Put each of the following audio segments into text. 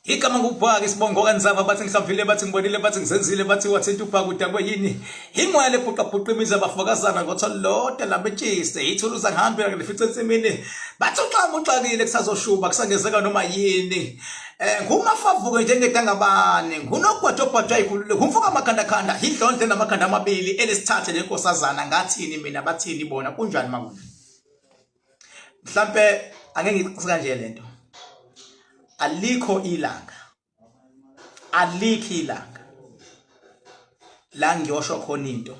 Igama ngubhaka isibongo kaNzaba bathi ngihlamvile bathi ngibonile bathi ngizenzile bathi wathinta ubhaka udakwe yini ingwele bhuqabhuqa imizi abafokazana ngotholode lametshise ithuluza ngihambe ngilifice ensimini bathi uxama uxakile kusazoshuba kusangezeka noma yini eh ngumafavuke njengedangabane ngunogwajogwaja ikhulule ngumfoka amakhandakhanda idlondle namakhanda amabili elesithathe lenkosazana ngathini mina bathini bona kunjani makunje Mhlampe ake ngixoxe kanje lento. Alikho ilanga. Alikho ilanga. La ngiyosho khona into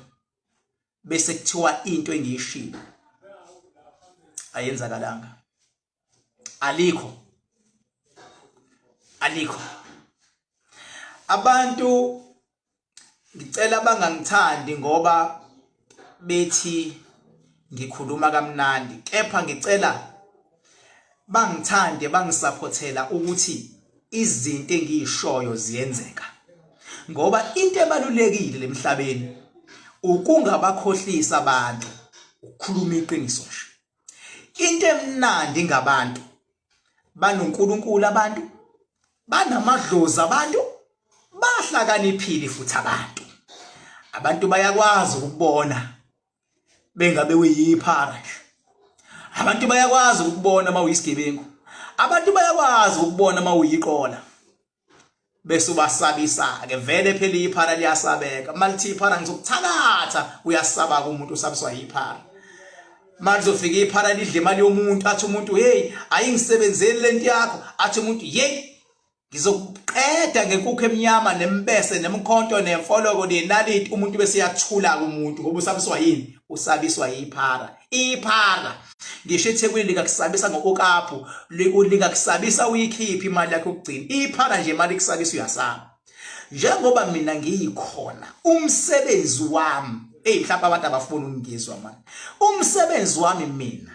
bese kuthiwa into engiyishilo ayenzakalanga. Alikho. Alikho. Abantu ngicela bangangithandi ngoba bethi ngikhuluma kamnandi kepha ngicela bangithande bangisaphothela ukuthi izinto engiyishoyo ziyenzeka ngoba into ebalulekile lemhlabeni ukungabakhohlisa abantu ukukhuluma iqiniso nje Into emnandi ngabantu banoNkulunkulu abantu banamadlozi abantu bahlakaniphile futhi abantu abantu bayakwazi ukubona bengabe uyiphara nje abantu bayakwazi ukubona uma uyisigebengu abantu bayakwazi ukubona uma uyiqola bese ubasabisa ke vele phela iphara liyasabeka malithi iphara ngizokuthakatha uyasaba umuntu usabiswa yiphara manje uzofika iphara lidle imali yomuntu athi umuntu hey ayingisebenzeli lento yakho athi umuntu hey ngizokuqeda ngenkukhu emnyama nembese nemkhonto nemfoloko nenaliti umuntu bese uyathula kumuntu ngoba usabiswa yini usabiswa yiphara iphara ngisho eThekwini likakusabisa ngokokapu likakusabisa uyikhiphe imali yakho yokugcina iphara nje imali ikusabisa uyasaba njengoba mina ngiyikhona umsebenzi wami hey mhlawumbe abantu abafuni ukungizwa manje umsebenzi wami mina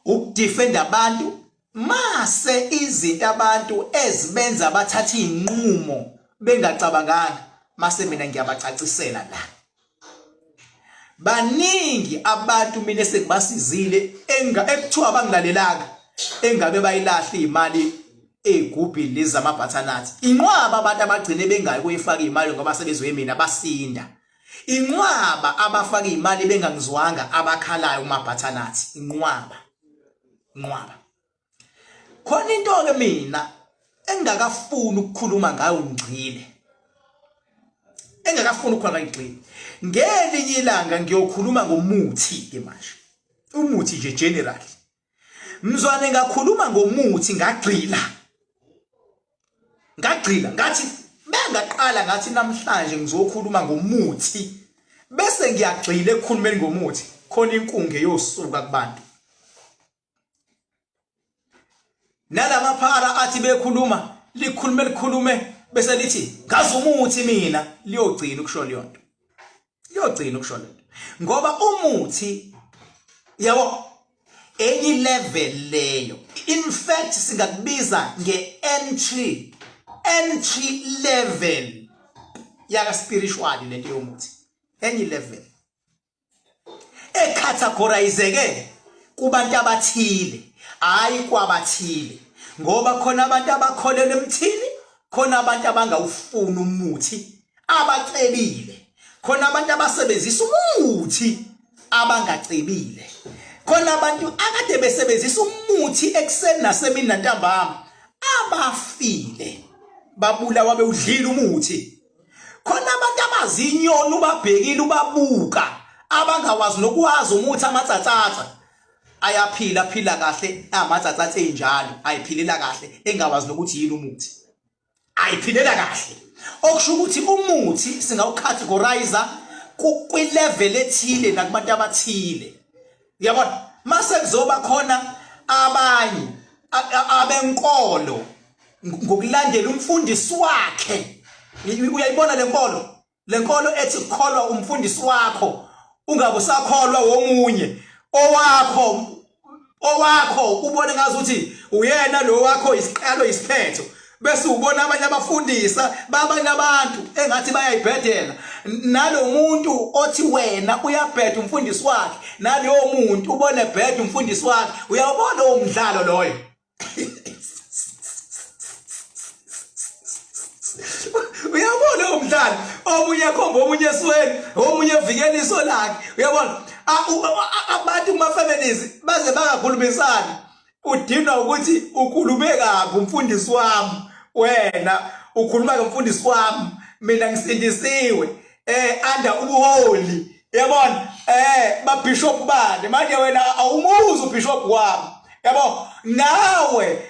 ukudefenda abantu mase izinto abantu ezibenza bathatha izinqumo bengacabanganga mase mina ngiyabacacisela la Baningi abantu mina esengibasizile enga ekuthiwa bangilalelanga engabe bayilahla imali egubhini lezi zamabhathanathi. Inqwaba abantu abagcine bengayi kuyifaka imali ngoba sebezwe mina basinda. Inqwaba abafaka imali bengangizwanga abakhalayo kumabhathanathi. Inqwaba. Inqwaba. Khona into ke mina engakafuni ukukhuluma ngayo ngigxile. Engakafuni ukukhuluma ngayo ngigxile. Ngelinye ilanga ngiyokhuluma ngomuthi ke manje. Umuthi nje general. Mzwane ngakhuluma ngomuthi ngagxila. Ngagxila ngathi bengaqala ngathi namhlanje ngizokhuluma ngomuthi bese ngiyagxila ekukhulumeni ngomuthi khona inkungu eyosuka kubantu. Nalamaphara athi bekhuluma likhulume likhulume bese lithi ngazi umuthi mina liyogcina ukusho leyo nto liyogcina ukusho leyo nto ngoba umuthi yabo enye level leyo in fact singakubiza nge-entry entry level yaka spiritual lento yomuthi enye level ecategorayizeke kubantu abathile hayi kwabathile ngoba khona abantu abakholelwa emthini khona abantu abangawufuni umuthi abacebile khona abantu abasebenzisa umuthi abangacebile khona abantu akade besebenzisa umuthi ekuseni nasemini nantambama abafile babulawa bewudlile umuthi khona abantu abazi inyoni ubabhekile ubabuka abangawazi nokuwazi umuthi amatsatsatsa ayaphila phila kahle amatsatsatsa enjalo ayiphilela kahle engawazi nokuthi yini umuthi ayiphilela kahle okusho ukuthi umuthi singawucategorize kwi-level ethile nakubantu abathile uyabona mase kuzoba khona abanye abenkolo ngokulandela umfundisi wakhe uyayibona lenkolo lenkolo ethi kholwa umfundisi wakho ungabe usakholwa womunye owakho owakho ubone ngazi ukuthi uyena lo wakho isiqalo isiphetho bese ubona abanye abafundisa babanye abantu engathi bayayibhedela nalomuntu othi wena uyabheda umfundisi wakhe nalowo muntu ubone bheda umfundisi wakhe uyawubona umdlalo loyo. Kulowo mdlalo omunye ekhomba omunye esweni, omunye evikela iso lakhe. Uyabona? Abantu kuma families baze bangakhulumisani. Udinwa ukuthi ukhulume kabi umfundisi wami. Wena ukhuluma ngomfundisi wami, mina ngisindisiwe. Under ubuholi. Yabona? Ba bishop bani? Manje wena awumuzi ubishop wami. Yabo? Nawe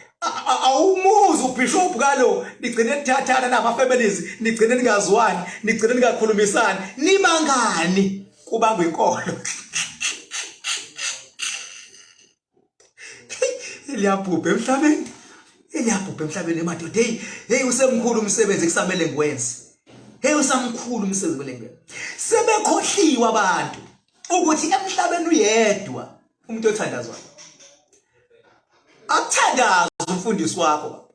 awumuzi ubishop kalo, nigcine nithathana nama families, nigcine ningazwani, nigcine ningakhulumisani, nibangani kubangwa inkolo. Liyabhubha emhlabeni, liyabhubha emhlabeni madoda. Hey, hey, usemkhulu umsebenzi kusamele ngiwenze. Hey, usamkhulu umsebenzi kumele ngiwenze. Sebekhohliwe abantu ukuthi emhlabeni uyedwa umuntu othandazwayo. Akuthandazi umfundisi wakho,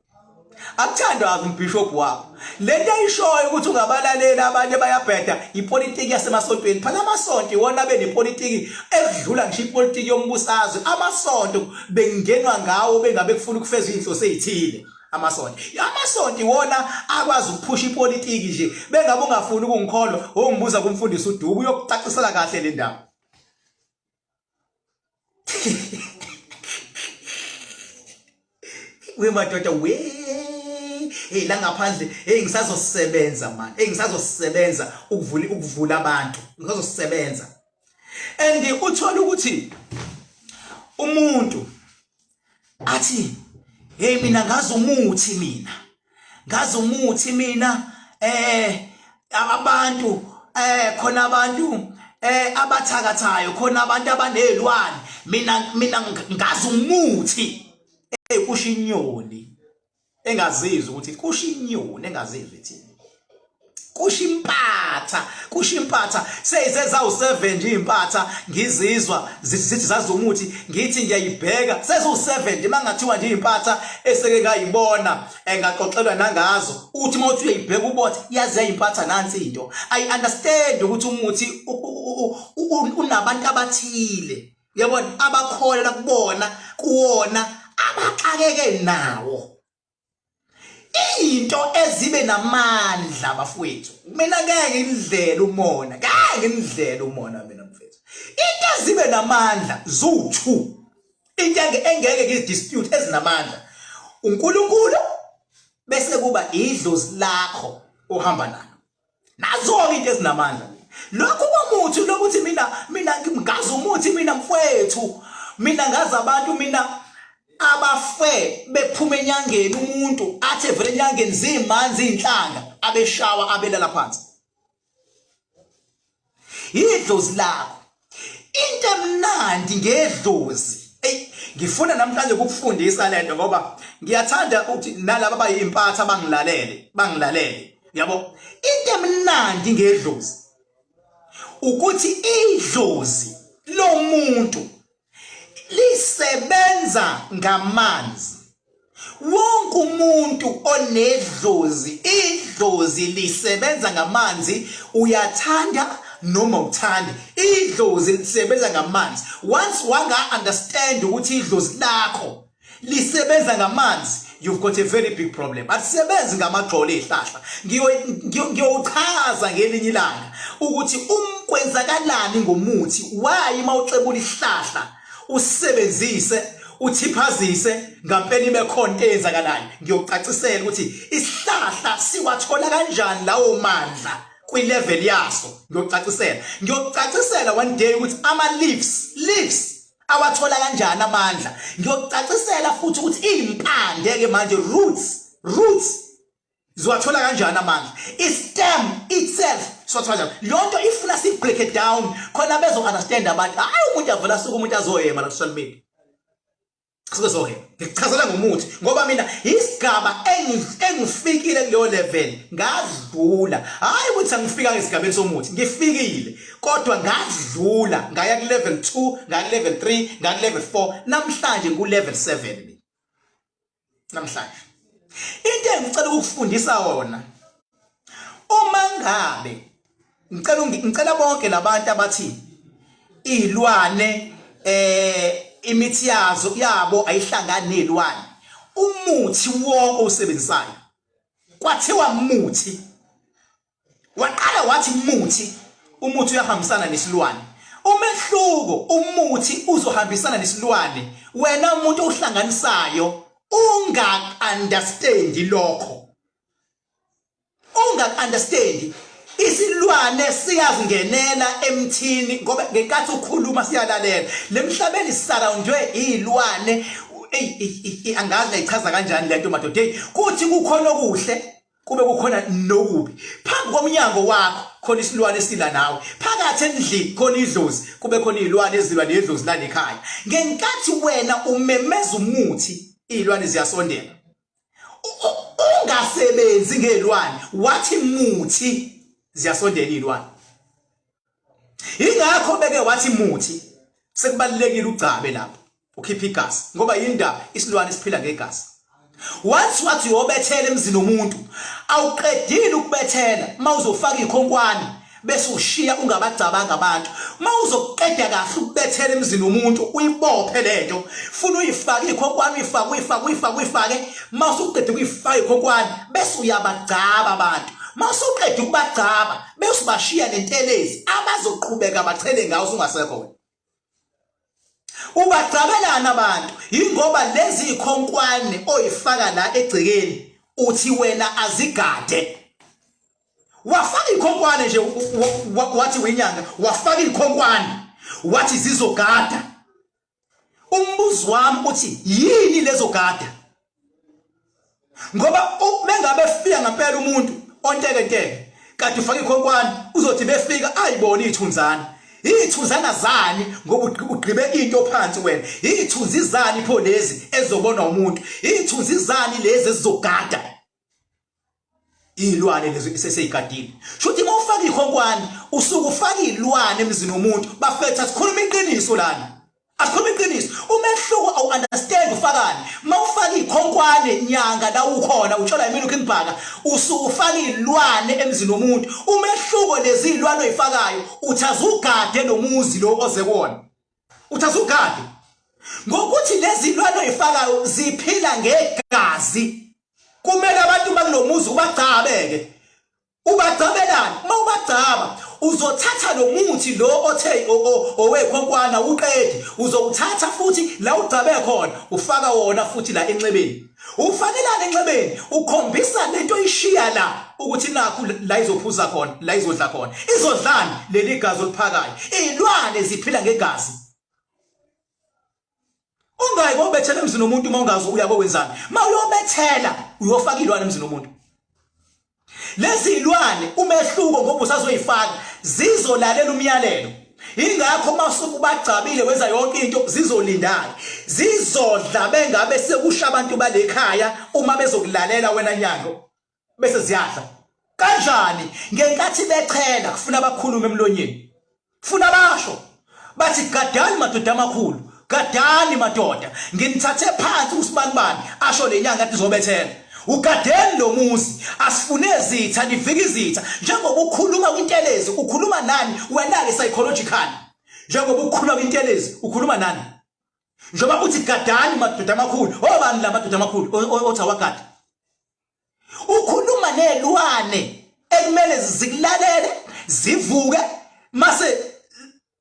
akuthandazi umbishop wakho. Lento ayishoyo ukuthi ungabalaleli abanye bayabheda, ipolitiki yasemasontweni. Phela amasonto iwona abe nepolitiki edlula ngisho ipolitiki yombusazwe. Amasonto bengenwa ngawo bengabe kufuna ukufeza izinhloso ezithile. Amasonto iwona akwazi ukuphusha ipolitiki nje. Bengabe ungafuni ukungikholwa, ungibuza kumfundisi uDubu, uyokucacisela kahle le ndaba. We madoda, we hey, la ngaphandle, hey, ngisazosebenza man, hey, ngisazosebenza ukuvula abantu, ngisazosebenza. And uthola ukuthi umuntu athi, hey, mina ngazi umuthi, mina ngazi umuthi, mina abantu khona abantu abathakathayo, khona abantu abanezilwane, mina ngazi umuthi. Kusho inyoni engazizwa ukuthi kusho inyoni engazizwa ithini, kusho impatha, kusho impatha. Seyize zawu7 nje impatha, ngizizwa zithi zazi umuthi, ngithi ngiyayibheka seziwu7 nje. Mangathiwa nje impatha eseke ngayibona, engaxoxelwa nangazo, uthi mawuthi uyayibheka ubothi yazi yayimpatha nansi into. I understand ukuthi umuthi unabantu abathile, uyabona, abakholelwa kubona, kuwona, abaxakeke nawo, into ezibe namandla. Bafowethu, mina ngeke ngindlela umona, ngeke ngindlela umona mina mfethu. Into ezibe namandla zu2, into engeke ngizidispute, ezinamandla, uNkulunkulu, bese kuba idlozi lakho ohamba nalo. Nazo into ezinamandla. Lokhu komuthi lokuthi mina ngazi umuthi, mina mfowethu, mina ngazi abantu, mina abafe bephuma enyangeni, umuntu athi evele enyangeni zimanzi inhlanga, abeshawa, abelala phansi. Idlozi lakho, into emnandi ngedlozi. Ey, ngifuna namhlanje ukukufundisa lento ngoba ngiyathanda ukuthi nalabo abayimpatha bangilalele, bangilalele. Yabo, into emnandi ngedlozi ukuthi idlozi lomuntu lisebenza ngamanzi. Wonke umuntu onedlozi, idlozi lisebenza ngamanzi, uyathanda noma uthanda, idlozi lisebenza ngamanzi. Once wanga understand ukuthi idlozi lakho lisebenza ngamanzi, you've got a very big problem. Alisebenzi ngamagxolo ezihlahla. Ngiyowuchaza ngelinye ilanga ukuthi kwenzakalani ngomuthi, why mawuxebula isihlahla usebenzise uthiphazise ngampela ibe khona into eyenzakalayo. Ngiyokucacisela ukuthi isihlahla siwathola kanjani lawo mandla kwi-level yaso. Ngiyokucacisela one day ukuthi ama leaves awathola kanjani amandla. Ngiyokucacisela futhi ukuthi izimpande ke manje, roots ziwathola kanjani amandla, i-stem itself siwathola kanjani. Lonto ifuna si break it down khona bezo understand abantu. Hayi, umuntu avela suka, umuntu azoyema la social media, suke sohema. Ngikuchazela ngomuthi ngoba mina isigaba engifikile kuleyo level ngadlula. Hayi ukuthi angifika esigabeni somuthi, ngifikile kodwa ngadlula, ngaya ku level 2, ngaya ku level 3, ngaya ku level 4, namhlanje ku level 7 namhlanje. Into engicela ukufundisa wona, uma ngabe ngicela bonke labantu abathi izilwane imithi yazo yabo ayihlangani nezilwane, umuthi wonke osebenzisayo kwathiwa muthi. Waqala wathi muthi, umuthi uyahambisana nesilwane. Umehluko umuthi uzohambisana nesilwane, wena umuntu ohlanganisayo unga understand lokho. Unga understand isilwane siyazingenela emthini ngoba ngenkathi ukhuluma siyalalela. Lemhlabeni surroundwe izilwane ey angazi ngayichaza kanjani lento madoda. Hey kuthi kukhona okuhle kube kukhona nokubi phambi komnyango wakho khona isilwane esila nawe phakathi endlini khona idlozi kube khona izilwane ezilwa nedlozi lalekhaya ngenkathi wena umemeza umuthi izilwane ziyasondela ungasebenzi ngezilwane wathi muthi ziyasondela izilwane Ingakho beke wathi muthi sekubalulekile ugcabe lapho ukhipha igazi ngoba yindaba isilwane siphila ngegazi. Once wathi uyobethela emzini womuntu awuqedile ukubethela mawuzofaka ikhonkwane bese ushiya ungabagcabanga abantu mawuzoqeda kahle ukubethela emzini womuntu uyibophe lento funa uyifake ikhonkwane uyifake uyifake uyifake uyifake mawusuqeda ukuyifaka ikhonkwane bese uyabagcaba abantu mawusuqeda ukubagcaba bese ubashiya nentelezi abazoqhubeka bachele ngawo usungasekho wena ubagcabelana abantu yingoba lezi ikhonkwane oyifaka la egcekeni uthi wena azigade wafaka ikhonkwane nje wathi wenyanga wafaka ikhonkwane wathi zizogada Umbuzo wami uthi yini lezo gada? Ngoba mengabe efika ngempela umuntu ontekenteke kade ufaka ikhonkwane uzothi befika ayibona ithunzana. Ithunzana zani ngoba ugqibe into phansi wena. Ithunzi zani pho lezi ezobonwa umuntu? Ithunzi zani lezi ezizogada? Izilwane lezi seseyigadile. Shuthi uma ufaka ikhonkwane usuke ufaka izilwane emzini womuntu bafethu asikhuluma iqiniso lana. Asikhuluma iqiniso. Umehluko awu understand ufakani. Uma ufaka ikhonkwane nyanga la ukhona utshelwa yimina uKing usuke ufaka izilwane emzini womuntu. Umehluko lezi zilwane oyifakayo uthi azugade nomuzi lo oze kuwona. Uthi azugade. Ngokuthi lezi zilwane oyifakayo ziphila ngegazi. Kumele abantu bakulomuzi ubagcabe-ke. Ubagcabelani? Uma ubagcaba uzothatha lo muthi lo othe owekhonkwana uqede, uzowuthatha futhi la ugcabe khona ufaka wona futhi la enxebeni. Ufakelani enxebeni? Ukhombisa lento oyishiya la ukuthi nakhu la izophuza khona, la izodla khona. Izodlani leli gazi oliphakayo? Izilwane ziphila ngegazi. Ungayi kobethela emzini womuntu uma ungazi uya kokwenzani. Uma uyobethela uyofaka ilwane emzini womuntu. Lezi ilwane umehluko ngoba usazoyifaka zizolalela umyalelo. Ingakho uma usubagcabile wenza yonke into zizolindana. Zizodla bengabe sekusha abantu balekhaya uma bezokulalela wena nyango. Bese ziyadla. Kanjani ngenkathi bechela kufuna bakhulume emlonyeni. Funa basho bathi gadani madoda amakhulu gadani madoda nginithathe phansi usibanibani asho lenyanga athi izobethela ugadeni lo muzi asifune zitha nivika izitha njengoba ukhuluma kwintelezi ukhuluma nani wena ke psychological njengoba ukhuluma kwintelezi ukhuluma nani njengoba uthi gadani madoda amakhulu obani la madoda amakhulu othi awagade Ukhuluma nelwane ekumele zikulalele zivuke mase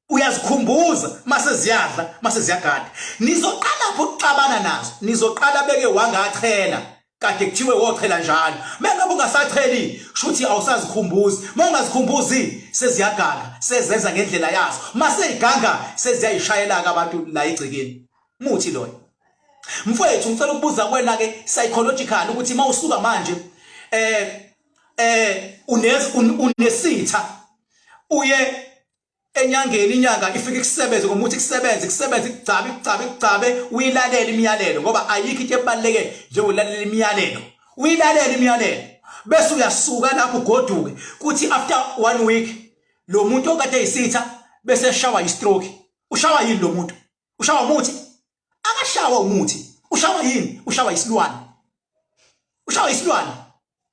uyazikhumbuza mase ziyadla mase ziyagada. Nizoqala pho ukuxabana nazo, nizoqala beke wangachela kade kuthiwe wochela njalo. Mengabe ungasacheli shuthi awusazikhumbuzi. Mawungazikhumbuzi seziyaganga, sezenza ngendlela yazo. Mase iganga seziyayishayela ke abantu la egcekeni. Muthi loyo. Mfowethu ngicela ukubuza kuwena ke psychological ukuthi mawusuka manje eh eh unesitha uye enyangeni inyanga ifike kusebenze ngomuthi kusebenze kusebenze kugcabe kugcabe kugcabe uyilalela imiyalelo ngoba ayikho into ebaluleke njengokulalela imiyalelo uyilalela imiyalelo bese uyasuka lapho ugoduke kuthi after one week lo muntu okade eyisitha bese eshawa istroke ushawa yini lo muntu Ushawa umuthi? Akashawa umuthi. Ushawa yini? Ushawa isilwane. Ushawa isilwane.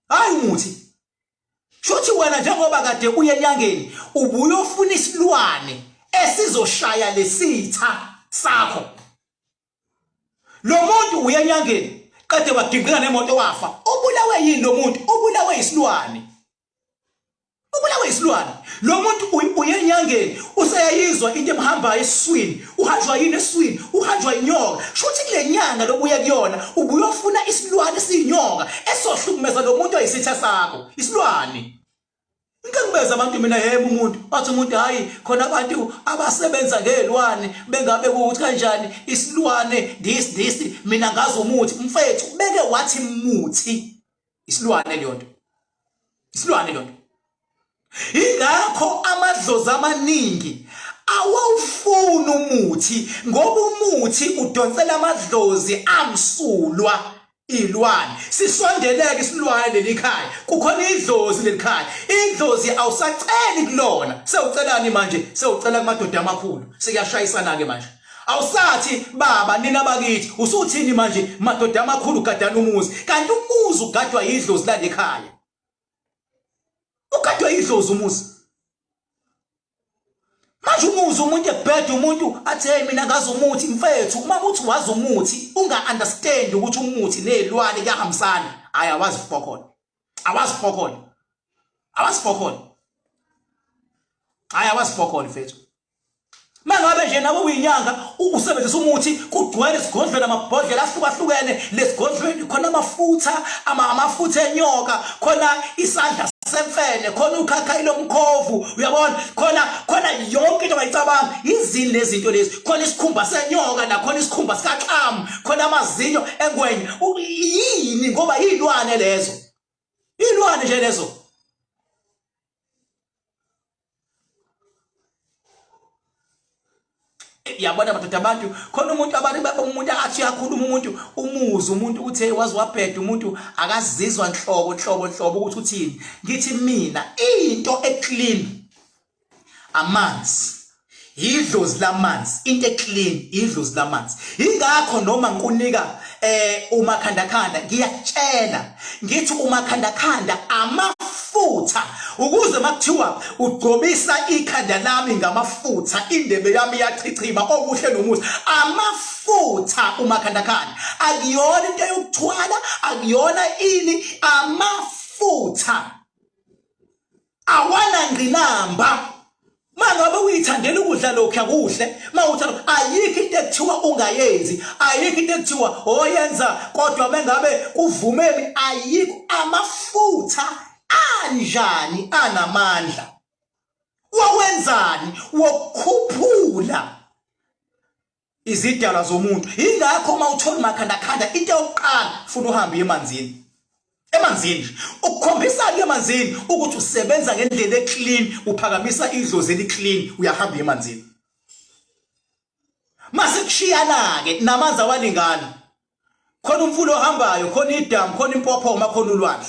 Hayi umuthi. Shuthi wena njengoba kade uye enyangeni ubuyofuna isilwane esizoshaya lesitha sakho. Lo muntu uye enyangeni qede waginqika nemoto wafa. Ubulawe yini lo muntu? Ubulawe isilwane. Ubulawe isilwane. Lo muntu uye enyangeni useyayizwa into emhambayo esiswini, uhanjwa yini esiswini, uhanjwa inyoka. Shuthi kule nyanga lobuya kuyona ubuyofuna isilwane esiyinyoka esohlukumeza lo muntu oyisitha sakho. Isilwane. Ngike abantu mina yebo umuntu wathi umuntu hayi khona abantu abasebenza ngelwane bengabe ukuthi kanjani isilwane this this mina ngazi umuthi mfethu beke wathi muthi isilwane leyo nto isilwane leyo nto ingakho amadlozi amaningi awawufuni umuthi ngoba umuthi udonsela amadlozi amsulwa ilwane sisondeleke isilwane leli khaya kukhona idlozi leli khaya idlozi awusaceli kulona sewucelani manje sewucela kumadoda amakhulu sekuyashayisana ke manje awusathi baba nina bakithi usuthini manje madoda amakhulu gadana umuzi kanti umuzi ugadwa yidlozi lalekhaya ugadwa yidlozi umuzi manje umuzi umuntu ebheda umuntu athi hey mina ngazi umuthi mfethu uma uthi wazi umuthi unga understand ukuthi umuthi nezilwane kuyahambisana hayi awazi fokhona awazi fokhona awazi fokhona hayi awazi fokhona mfethu Mangabe nje nawe uyinyanga usebenzisa umuthi kugcwele esigodlweni amabhodlela ahlukahlukene lesigodlweni khona amafutha amafutha enyoka khona isandla semfene khona ukhakhayi lomkhovu uyabona khona khona yonke into bayicabanga izini lezinto lezi khona isikhumba senyoka nakhona isikhumba sikaxamu khona amazinyo engwenya yini ngoba yilwane lezo ilwane nje lezo Yabona madoda abantu khona umuntu abantu umuntu athi uyakhuluma umuntu umuzi umuntu uthi hey wazi wabheda umuntu akazizwa nhlobo nhlobo nhlobo ukuthi uthini ngithi mina into eclean amanzi idlozi lamanzi into eclean idlozi lamanzi ingakho noma ngikunika eh umakhandakhanda ngiyakutshela ngithi umakhandakhanda amafutha ukuze makuthiwa ugcobisa ikhanda lami ngamafutha indebe yami iyachichima okuhle nomusa amafutha umakhandakhanda akuyona into yokuthwala akuyona ini amafutha awana ngqinamba mangabe uyithandela ukudla lokhu akuhle mawuthanda ayikho into ekuthiwa ungayenzi ayikho into ekuthiwa oyenza kodwa mengabe kuvumemi ayikho amafutha anjani anamandla wawenzani wokukhuphula izidalwa zomuntu ingakho uma uthola umakhandakhanda into yokuqala funa uhambe uye emanzini emanzini nje ukukhombisa ke emanzini ukuthi usebenza ngendlela eclean uphakamisa idlozi eliclean uyahamba uye emanzini mase kushiyana ke namanzi awalingani khona umfula ohambayo khona idamu khona impophoma khona ulwandle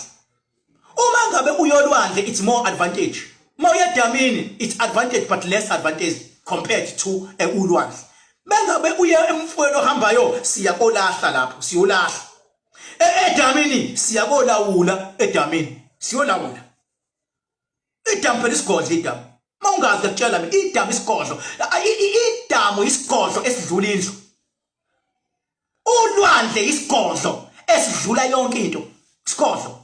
uma ngabe uyolwandle it's more advantage uma uye edamini it's advantage but less advantage compared to eh, ulwandle bengabe uye emfuleni ohambayo siya kolahla lapho siyolahla e, edamini siya kolawula edamini siyolawula idamu phela isigodlo idamu uma ungazi ngiyakutshela mina idamu isigodlo idamu isigodlo esidlula indlu ulwandle isigodlo esidlula yonke into isigodlo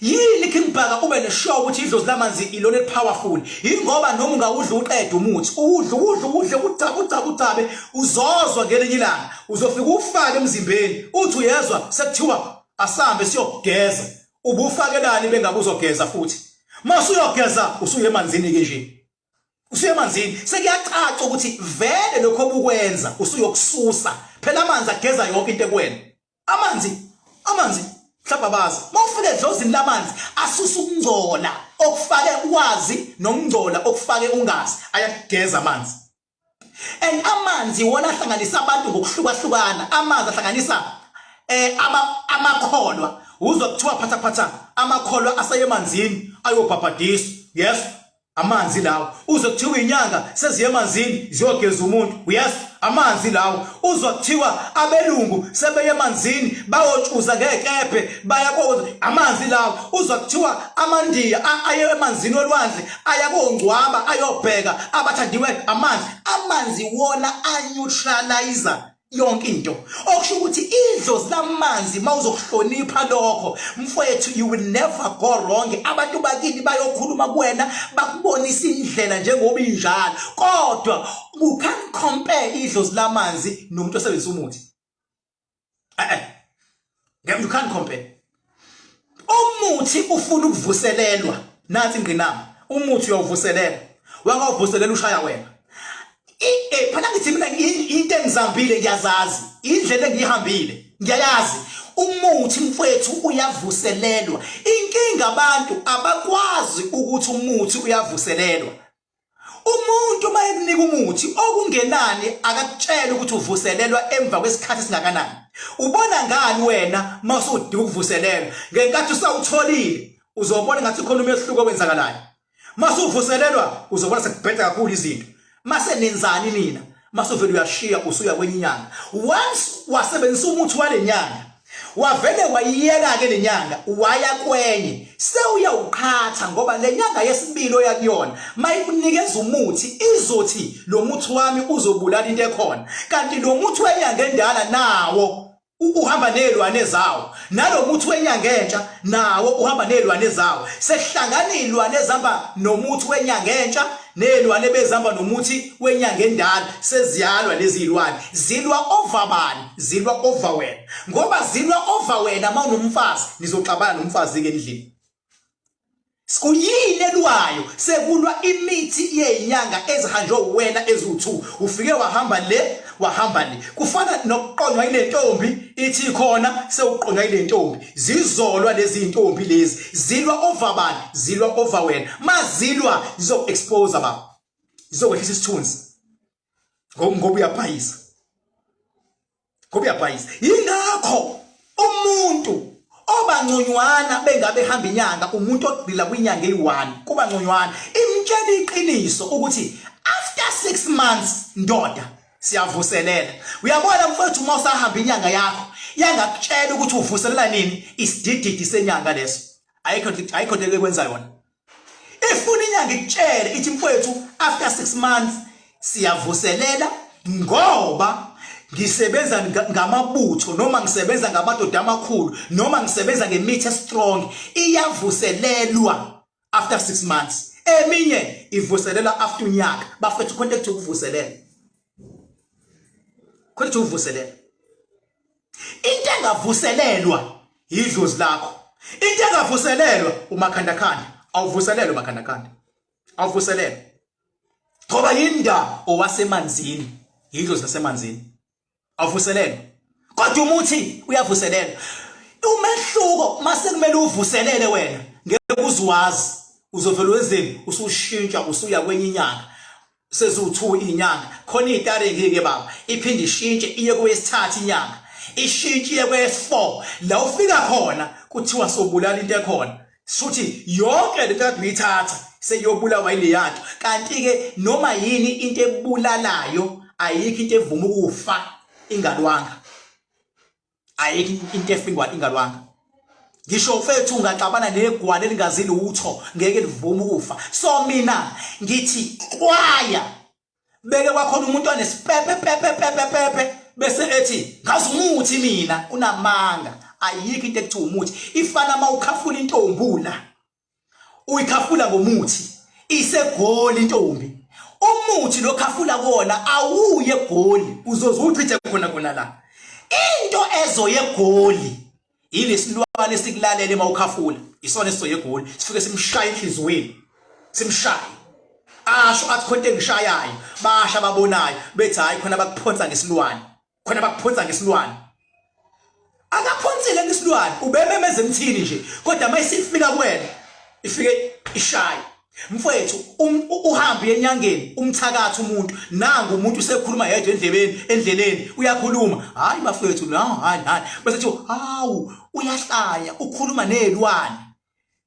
yini King Bhaka ube neshow ukuthi idlozi lamanzi ilona elipowerful ingoba noma ungawudla uqede umuthi uwudle uwudle uwudle ucabe ucabe ucabe uzozwa ngelinye ilanga uzofika ufake emzimbeni uthi uyezwa sekuthiwa asambe siyogeza ubufakelani bengabe uzogeza futhi masuyogeza usuye emanzini ke nje usuye emanzini sekuyacaca ukuthi vele lokho obukwenza usuyokususa phela amanzi ageza yonke into ekuwena amanzi amanzi mhlawumbe abazi uma ufika edlozini lamanzi asusa ukungcola okufake wazi nokungcola okufake ungazi ayakugeza amanzi and amanzi wona ahlanganisa abantu ngokuhlukahlukana amanzi ahlanganisa eh ama amakholwa uzwa kuthiwa phatha phatha amakholwa aseyemanzini ayobhabhadiswa yes amanzi lawo uzwa kuthiwa inyanga seziye emanzini ziyogeza umuntu yes amanzi lawo uzwa kuthiwa abelungu sebeye emanzini bayotshuza ngekebhe baya ko amanzi lawo uzwa kuthiwa amandiya aye emanzini olwandle aya kongcwaba ayobheka abathandiwe amanzi amanzi wona aneutralizer Yonke into okusho ukuthi idlozi lamanzi mawuzokuhlonipha lokho mfowethu, you will never go wrong. Abantu bakini bayokhuluma kuwena, bakubonisa indlela njengoba injalo, kodwa you can't compare idlozi lamanzi nomuntu osebenzisa umuthi. You can't compare. Umuthi ufuna ukuvuselelwa. Nansi ingqinamba, umuthi uyawuvuselela, wangawuvuselela ushaya wena. Phela ngithi mina into engizambile ngiyazazi, indlela engiyihambile ngiyayazi. Umuthi mfwethu uyavuselelwa. Inkinga abantu abakwazi ukuthi umuthi uyavuselelwa. Umuntu uma ekunika umuthi okungenani akakutshela ukuthi uvuselelwa emva kwesikhathi esingakanani. Ubona ngani wena uma usudinga ukuvuselelwa? Ngenkathi usawutholile uzobona ngathi khona umehluko owenzakalayo. Uma usuvuselelwa uzobona sekubheda kakhulu izinto. Mase nenzani nina? Mase uvele uyashiya usuya kwenye inyanga. Once wasebenzisa umuthi wale nyanga, wavele wayiyeka ke lenyanga waya kwenye, sewuyawuqhatha ngoba lenyanga yesibili oya kuyona mayikunikeza umuthi izothi lo muthi wami uzobulala into ekhona, kanti lo muthi wenyanga endala nawo uhamba nezilwane zawo, nalomuthi wenyanga entsha nawo uhamba nezilwane zawo. Sekuhlangana izilwane ezihamba nomuthi wenyanga entsha nezilwane bezihamba nomuthi wenyanga endala, seziyalwa lezi zilwane. Zilwa over bani? Zilwa over wena. Ngoba zilwa over wena, uma unomfazi nizoxabana nomfazi ke endlini. Kuyini elwayo? Sekulwa imithi yezinyanga ezihanjwe uwena eziwu2. Ufike wahamba le, wahamba le. Kufana nokuqonywa ile ntombi ithi khona sewuqonywa ile ntombi. Zizolwa lezi zintombi lezi. Zilwa over bani? Zilwa over wena. Mazilwa zizo expose baba. Zizokwehlisa isithunzi. Ngoba uyabhayisa. Ngoba uyabhayisa. Yingakho umuntu obangconywana bengabe hamba inyanga, umuntu ogxila kwinyanga eyi-1 kuba ngconywana, imtshela iqiniso ukuthi after 6 months ndoda siyavuselela. Uyabona mfowethu, uma usahamba inyanga yakho yangakutshela ukuthi uvuselela nini, isidididi senyanga leso, ayikho ayikho into ekwenza yona. Ifuna inyanga ikutshele ithi mfowethu after 6 months siyavuselela, ngoba ngisebenza ngamabutho noma ngisebenza ngamadoda amakhulu noma ngisebenza ngemithi strong, iyavuselelwa after 6 months. Eminye ivuselelwa after unyaka. Bafethu, khona ekuthiwa ukuvuselela, khona ekuthiwa ukuvuselela. Into engavuselelwa idlozi lakho, into engavuselelwa umakhandakhanda. Awuvuselelwa umakhandakhanda, awuvuselelwa ngoba yinda owasemanzini, idlozi lasemanzini, awuvuselelwa. Kodwa umuthi uyavuselelwa. Umehluko mase kumele uvuselele wena ngeke uzwazi, uzovela wenzeni, usushintsha usuya kwenye inyanga. Seziwu-2 inyanga khona iy'taringi ke baba, iphinde ishintshe iye kweyesithathu inyanga, ishintshe iye kweyesi-4. La ufika khona kuthiwa sobulala into ekhona, shuthi yonke lento kade uyithatha seyobulawa yileyanto. Kanti-ke noma yini into ebulalayo, ayikho into evuma ukufa ingalwanga, ayikho into efingwa ingalwanga. Ngisho mfethu ungaxabana negwala elingazi lutho, ngeke livume ukufa. So mina ngithi xwaya beke kwakhona umuntu onesipepe pepe pepe pepe bese ethi ngazi umuthi, mina unamanga. Ayikho into ekuthiwa umuthi. Ifana uma ukhafula intombi la, uyikhafula ngomuthi isegoli intombi, umuthi lo khafula kuwona awuye egoli, uzoze uchithe khona khona la. Into ezoye egoli yilesilwane esikulalele uma ukhafula, isona esizoye egoli, sifike simshaya enhliziyweni, simshaye asho athi khona into engishayayo. Basha ababonayo bethi hayi, khona bakuphonsa ngesilwane, khona bakuphonsa ngesilwane. Akaphonsile ngesilwane, ubememeza emthini nje, kodwa mayisifika kuwena ifike ishaye. Mfowethu, uhambe enyangeni umthakathi umuntu, nangu umuntu usekhuluma yedwa endlebeni, endleleni uyakhuluma, hayi bafethu, no hayi hayi, bese kuthi hawu uyahlanya, ukhuluma nezilwane.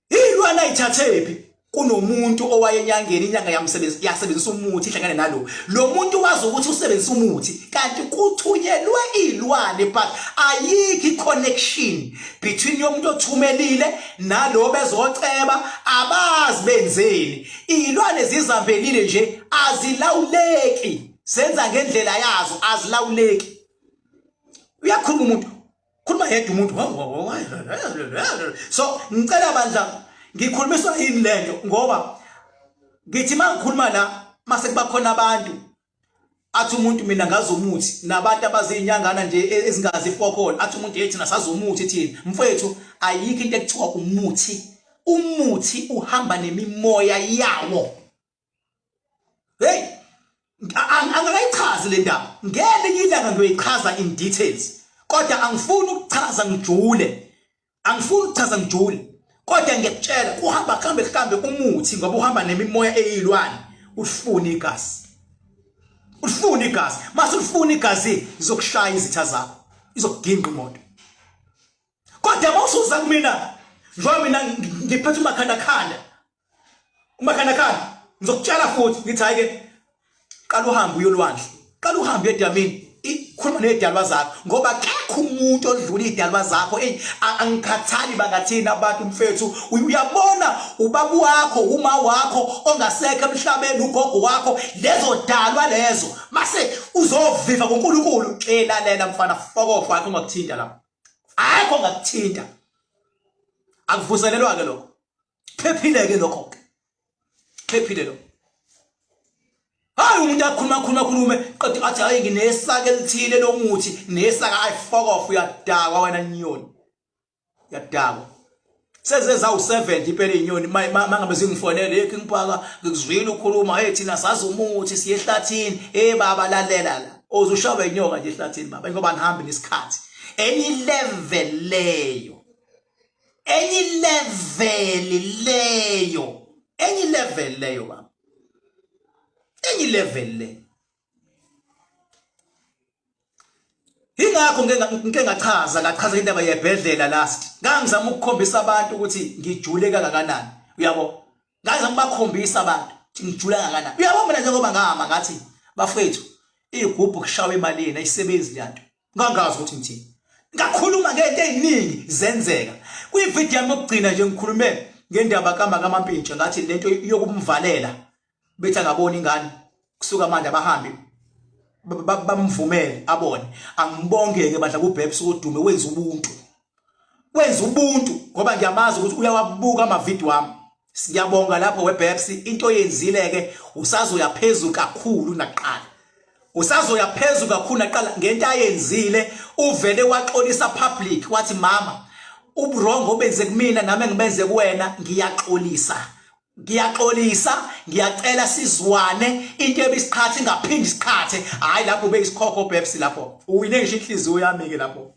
Ilwana ayithathephi? Kunomuntu owayenyangeni, inyanga yamsebenzi yasebenzisa umuthi ihlangane nalo lo muntu, wazi ukuthi usebenzisa umuthi kanti kuthunyelwe ilwane, but ayikho i-connection between yomuntu othumelile nalo bezoceba, abazi benzeni. Izilwane zizambelile nje, azilawuleki, zenza ngendlela yazo, azilawuleki. Uyakhuluma umuntu, khuluma yedwa umuntu. So ngicela bandla, ngikhulumiswa yini lento? Ngoba ngithi mangikhuluma la mase kuba khona abantu athi umuntu mina ngazi umuthi, nabantu abazinyangana nje ezingazi ifokol, athi umuntu hey thina sazi umuthi thina. Mfethu, ayikho into ekuthiwa umuthi. Umuthi uhamba nemimoya yawo. Hey, angakayichazi le ndaba, ngelinye ilanga ngiyoyichaza in details, kodwa angifuni ukuchaza ngijule, angifuni ukuchaza ngijule, kodwa ngiyakutshela kuhamba kuhambe kuhambe umuthi, ngoba uhamba nemimoya eyilwane. Ulifuna igazi, ulifuna igazi. Mase ulifuna igazi, izokushaya izitha zakho, izokuginqa imoto. Kodwa mawusuza kumina, njengoba mina ngiphethe umakhandakhanda, umakhandakhanda, ngizokutshela futhi ngithi hayi ke, qala uhambe uyolwandle, qala uhambe edamini, khuluma nezidalwa zakho, ngoba kekho umuntu odlula izidalwa zakho. Ey, angikhathali bangathini abantu mfethu. Uyabona, ubaba wakho, uma wakho ongasekho emhlabeni, ugogo wakho, lezo dalwa lezo, mase uzoviva kuNkulunkulu. Xelalela mfana, fokofa, akho ungakuthinta lapho, akho ungakuthinta. Akuvuselelwa ke lokho, phephile ke lokho ke, phephile lokho. Hayi, umuntu akhuluma khuluma khulume qede athi hayi nginesaka elithile lomuthi, nesaka. Ayi, fuck off, uyadakwa wena nyoni, uyadakwa. Seze zawu-7 impela iy'nyoni mangabe zingifonele, hey King Bhaka, ngikuzwile ukhuluma, hey thina sazi umuthi, siye ehlathini. Hey baba, lalela la, uzushawa inyoka nje ehlathini baba, ngoba nihambi nesikhathi. Enye level leyo, enye level leyo, enye level leyo baba, enye level leyo. Ingakho ngike ngachaza, ngachaza indaba yebhedlela last. Ngangizama ukukhombisa abantu ukuthi ngijule kangakanani, uyabo. Ngangizama ukubakhombisa abantu ukuthi ngijule kangakanani, uyabo. Mina njengoba ngahamba ngathi bafethu, igubhu kushawa emalini ayisebenzi leyanto, ngangazi ukuthi ngithini. Ngakhuluma ngento eziningi zenzeka. Kwivideo yami yokugcina nje ngikhulume ngendaba kaMampintsha, ngathi lento yokumvalela bethi angabona ingane kusuka manje, abahambi bamvumele abone. Angibongeke bandla kuBabes Wodumo, wenza ubuntu, wenza ubuntu, ngoba ngiyamazi ukuthi uyawabuka amavidiyo wami. Siyabonga lapho weBabes, into oyenzile ke usazoya phezulu kakhulu naqala, usazoya phezulu kakhulu naqala ngento ayenzile. Uvele waxolisa public, wathi mama, uburongo obenze kumina nami engibenze kuwena, ngiyaxolisa, ngiyaxolisa, ngiyacela sizwane, into ebisiqhatha ingaphindi isiqhathe. Hayi, lapho ubeyisikhokho Babes, lapho uwine ngisho inhliziyo yami ke lapho.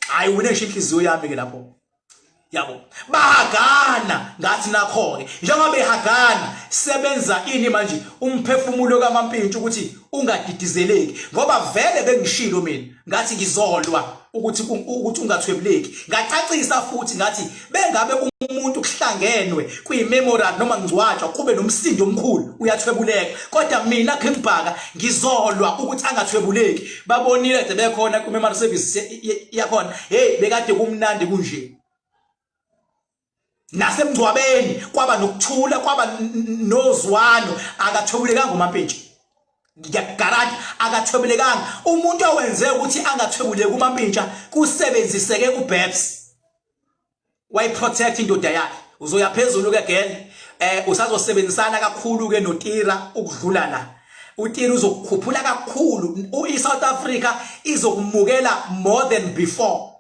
Hayi, uwine ngisho inhliziyo yami ke lapho, yabo. Bahagana, ngathi nakho ke njengoba behagana, sebenza ini manje umphefumulo kaMampintsha ukuthi ungadidizeleki, ngoba vele bengishilo mina ngathi ngizolwa ukuthi ungathwebuleki. Ngacacisa futhi ngathi bengabe umuntu kuhlangenwe kuyi-memorial noma ngcwatshwa kube nomsindo omkhulu, uyathwebuleka, kodwa mina King Bhaka ngizolwa ukuthi angathwebuleki. Babonile kade bekhona ku-memorial service yakhona, hey, bekade kumnandi kunje. Nasemngcwabeni kwaba nokuthula, kwaba nozwano. Akathwebulekanga uMampintsha, ngiyakugaranta, akathwebulekanga. Umuntu owenze ukuthi angathwebuleki uMampintsha kusebenziseke uBabes, wayiprotect indoda yakhe. Uzoya phezulu ke girl, usazosebenzisana kakhulu ke noTira ukudlula la. uTira uzokukhuphula kakhulu, iSouth Africa izokumukela more than before,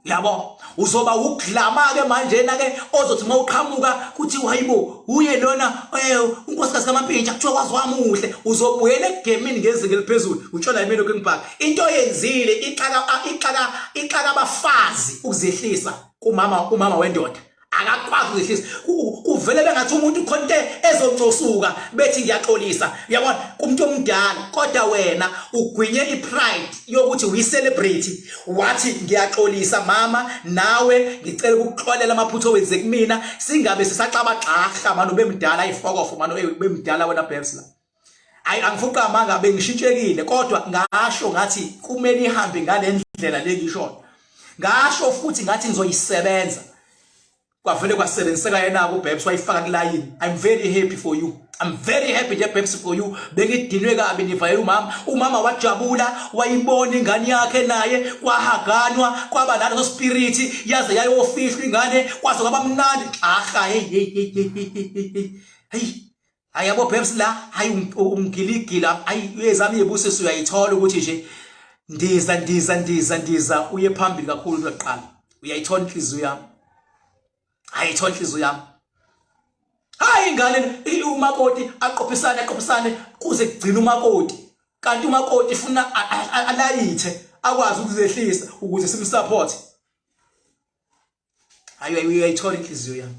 yabo. Uzoba uglama ke manje na ke, ozothi mawuqhamuka kuthi hayibo, uye lona unkosikazi kaMampintsha, kuthiwa wazi wamuhle. Uzobuyela egemini ngezinga eliphezulu. Utshela yimina King Bhaka, into oyenzile ixaka, ixaka, ixaka abafazi ukuzehlisa kumama. Umama wendoda akakwazi ukuzehlisa, kuvele bengathi umuntu khona into ezoncosuka bethi ngiyaxolisa, uyabona, kumuntu omdala. Kodwa wena ugwinye ipride yokuthi uyi-celebrity, wathi ngiyaxolisa mama, nawe ngicela ukukuxolela amaphutha owenze kumina, singabe sisaxabagxahla mani, ubemdala. Ayifokofo mani, ubemdala wena Babes la. Ayi, angifuqa amanga, bengishintshekile, kodwa ngasho ngathi kumele ihambe ngale ndlela le ngishoyo. Ngasho futhi ngathi ngizoyisebenza. Kwavele kwasebenziseka yena uBabes wayifaka kulayini. I'm very happy for you. I'm very happy nje Babes for you. Bengidinwe kabi nivayela umama. Umama wajabula wayibona ingane yakhe naye kwahaganwa kwaba naleso spirit yaze yayofihlwa ingane kwaze kwaba mnandi. Aha hey hey hey hey hey. Hey Hayi yabo Babes la hayi ungiligila hayi ezami yebusiso uyayithola ukuthi nje ndiza ndiza ndiza ndiza uye phambili kakhulu kuqala uyayithola inhliziyo yami hayi ithola inhliziyo yami hayi ingane umakoti aqophisane aqophisane kuze kugcina umakoti kanti umakoti funa alayithe akwazi ukuzehlisa ukuze simsupport hayi uyayithola inhliziyo yami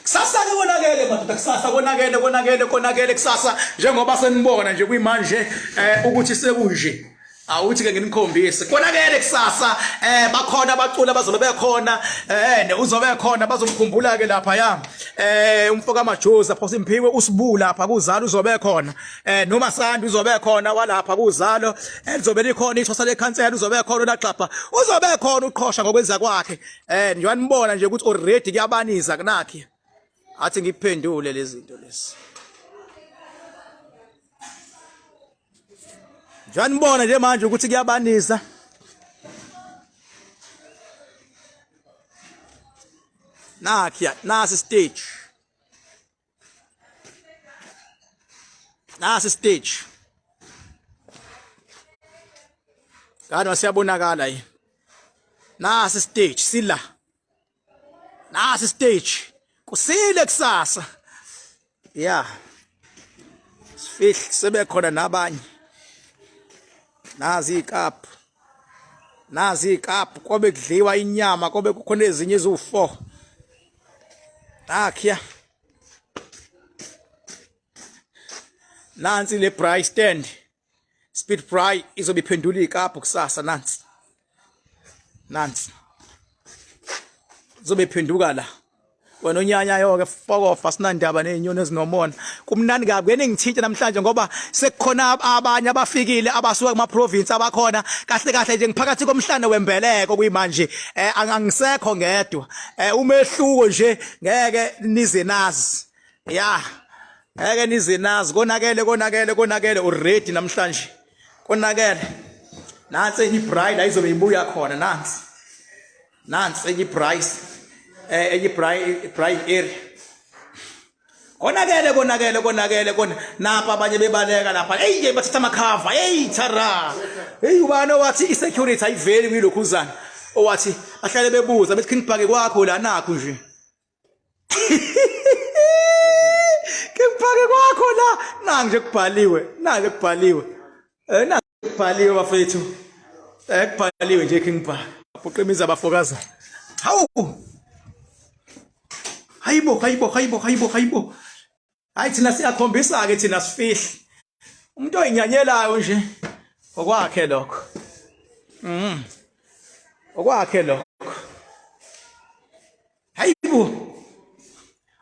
kusasa ke konakele madoda kusasa konakele konakele konakele kusasa njengoba senibona nje kuyimanje eh ukuthi sekunje awuthi ke nginikhombise konakele kusasa eh bakhona abaculi abazobe bekhona eh uzobe khona bazomkhumbula ke lapha ya eh umfo kaMajozi pho simphiwe usibu lapha kuzalo uzobe khona eh noma Sandi uzobe khona walapha kuzalo elizobe likhona ithosa lekhansela uzobe khona uLaxapha uzobe khona uqhosha ngokwenza kwakhe eh njengoba nibona nje ukuthi already kuyabaniza kunakhe athi ngiphendule lezi zinto lezi njengoba nibona nje manje ukuthi kuyabaniza nakhi nasi stage Nasi stage. Kanti siyabonakala yini? Nasi stage sila. Nasi stage. Kusile kusasa. Yeah. Sifihle sebekhona nabanye. Nazi ikapu. Nazi ikapu kobe kudliwa inyama kobe kukhona ezinye eziwu4. Nakhiya. Nansi le braai stand. Speed braai izobe iphendula ikapu kusasa nansi. Nansi. Izobe iphenduka la. Wena onyanyayo ke fokofa sinandaba nezinyoni ezinomona. Kumnandi kabi ke ningithinta namhlanje ngoba sekukhona abanye abafikile abasuka kuma province abakhona kahle kahle nje ngiphakathi komhlane wembeleko kuyimanje eh angisekho ngedwa. Eh umehluko nje ngeke nize nazi. Ya. Ngeke nize nazi konakele konakele konakele already namhlanje. Konakele. Nansi enye ibride ayizobe ibuya khona nansi. Nansi enye ibride eh enye ibride bride area. Konakele konakele konakele kona napa abanye bebaleka lapha. Hey bathatha amakhava. Hey thara. Hey ubani owathi isecurity ayiveli kuyilokhuzana. Owathi ahlale bebuza bethi King Park kwakho la nakho nje. King Park kwakho la nangi nje kubhaliwe nangi kubhaliwe. Eh nangi kubhaliwe bafethu. Eh kubhaliwe nje King Park. Baphoqa abafokaza. Hawu. Hayibo hayibo hayibo hayibo hayibo. Hayi thina siyakhombisa ke thina sifihli. Umuntu oyinyanyelayo nje okwakhe lokho. Okwakhe lokho. Hayibo.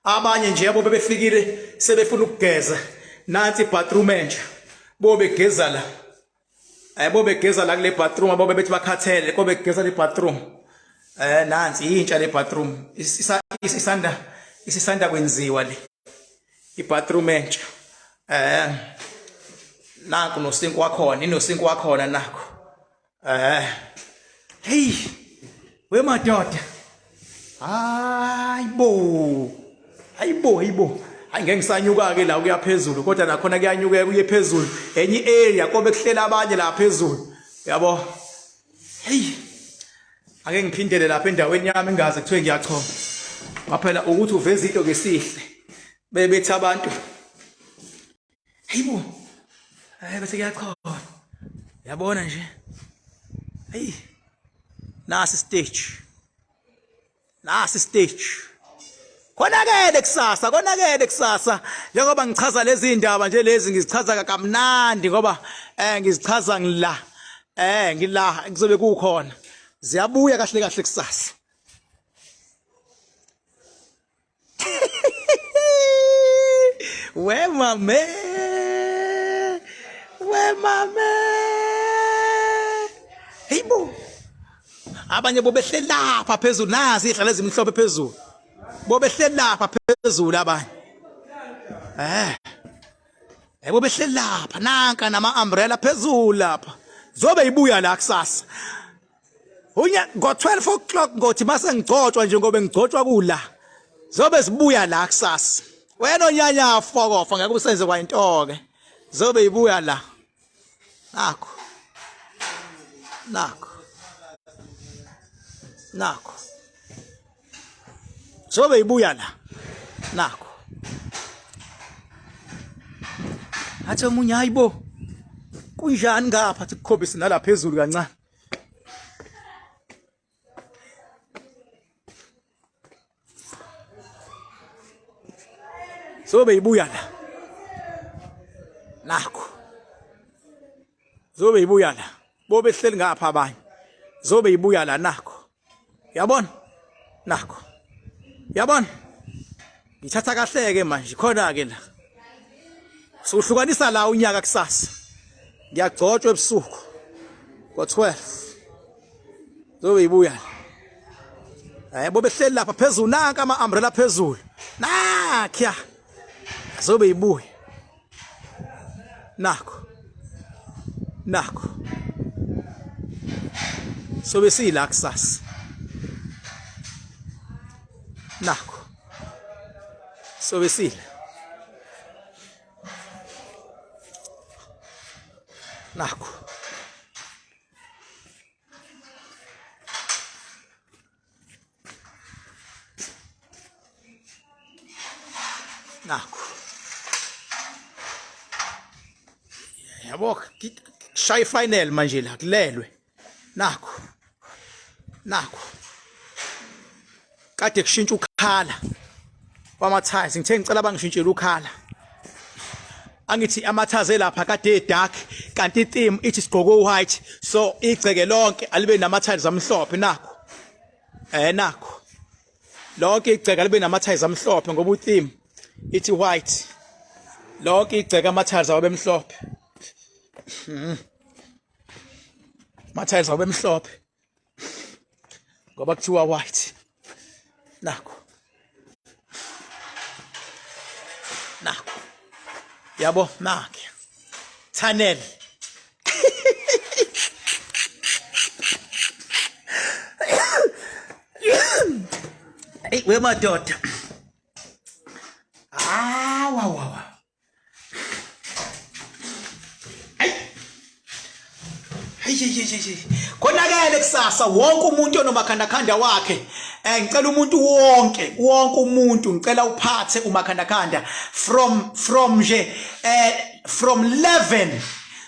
Abanye nje yabo bebefikile sebefuna ukugeza. Nansi ibathroom entsha. Bobe geza la. Ayabo begeza la kule bathroom abo bebethi bakhathele kobe begeza le bathroom. Eh nansi intsha le bathroom isanda isisanda kwenziwa le. Ibathroom entsha. Eh naku nosinki wakhona inosinki wakhona nakho. Eh. Hey. We madoda. Hayibo. Hayibo, hayibo. Hayi ngeke ngisanyuka ke la kuya phezulu kodwa nakhona kuyanyukeka kuye phezulu. Enye area kobe kuhlela abanye la phezulu. Yabo. Hey. Ake ngiphindele lapha endaweni yami ngingaze kuthiwe ngiyachoma. Ngaphela ukuthi uveza into ngesihle. Bebethi abantu Hayibo. Hayi bese kuyachoma. Yabona nje. Hey. Nasi stage. Nasi stage. Konakele kusasa, konakele kusasa. Njengoba ngichaza lezi ndaba nje lezi ngizichaza kamnandi ngoba eh ngizichaza ngila. Eh ngila kuzobe kukhona. Ziyabuya kahle kahle kusasa. We mame. We mame. Hayibo. Abanye bobehleli lapha phezulu, nazi izihlalo ezimhlophe phezulu. Bobehleli lapha phezulu abanye. Eh. Yebo behleli lapha nanka nama umbrella phezulu lapha. Zobe ibuya la kusasa. Unya ngo 12 o'clock ngothi mase ngigcotshwa nje ngobe ngigcotshwa kula. Zobe sibuya la kusasa. Wena onyanya fokofa ngeke usenze kwayintoke. Zobe ibuya la. Nakho. Nakho. Nakho. Zobe ibuya la. Nakho. Athi omunye hayibo. Kunjani ngapha athi kukhombise nala phezulu kancane. Zobe ibuya la. Nakho. Zobe ibuya la. Bobe hleli ngapha abanye. Zobe ibuya la nakho. Yabona? Nakho. Yabona? Ngithatha kahleke manje khona ke la. Sohlukanisa la unyaka kusasa. Ngiyagcotshwa ebusuku. Ngo-12. Zobe ibuya la. Yebo behleli lapha phezulu nanka ama umbrella phezulu. Nakya. Zobe ibuya. Nakho. Nakho. Sobe sila kusasa. Nakho. Sobe sila. Nakho. Nakho. Yabo shaya final manje la kulelwe. Nakho. Nakho. Kade kushintsha ukhala wama-tiles ngithe ngicela bangishintshele ukhala angithi amathaze elapha kade dark kanti itheme ithi sigqoke white so igceke lonke alibe nama-tiles amhlophe nakho eh nakho lonke igceke alibe nama-tiles amhlophe ngoba utheme ithi white lonke igceke ama-tiles awabe mhlophe ama-tiles awabe mhlophe ngoba kuthiwa white nakho nakho yabo nakhe tunnel Hey we madoda ah wa wa wa Konakele kusasa wonke umuntu onomakhandakhanda wakhe eh ngicela umuntu wonke wonke umuntu ngicela uphathe umakhandakhanda from from nje eh from 11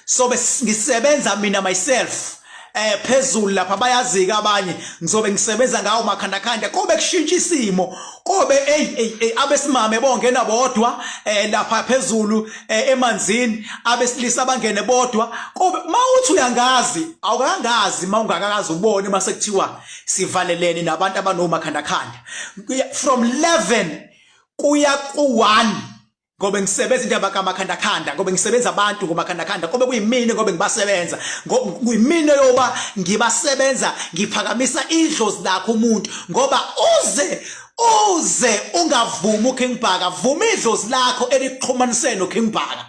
sobe ngisebenza mina myself eh phezulu lapha bayazika abanye ngizobe ngisebenza ngawo makhandakhanda kobe kushintsha isimo kobe ey ey ey abesimame bongena bodwa eh lapha phezulu eh, emanzini abesilisa bangene bodwa kobe mawuthi uyangazi awukangazi mawungakakazi ubone mase kuthiwa sivalelene nabantu abanomakhandakhanda from 11 kuya ku1 ngoba ngisebenza indaba kamakhandakhanda ngoba ngisebenza abantu ngomakhandakhanda kobe kuyimina ngoba ngibasebenza kuyimina yoba ngibasebenza ngiphakamisa idlozi lakho umuntu ngoba uze uze ungavumi uKing Bhaka vuma idlozi lakho elikuxhumanise noKing Bhaka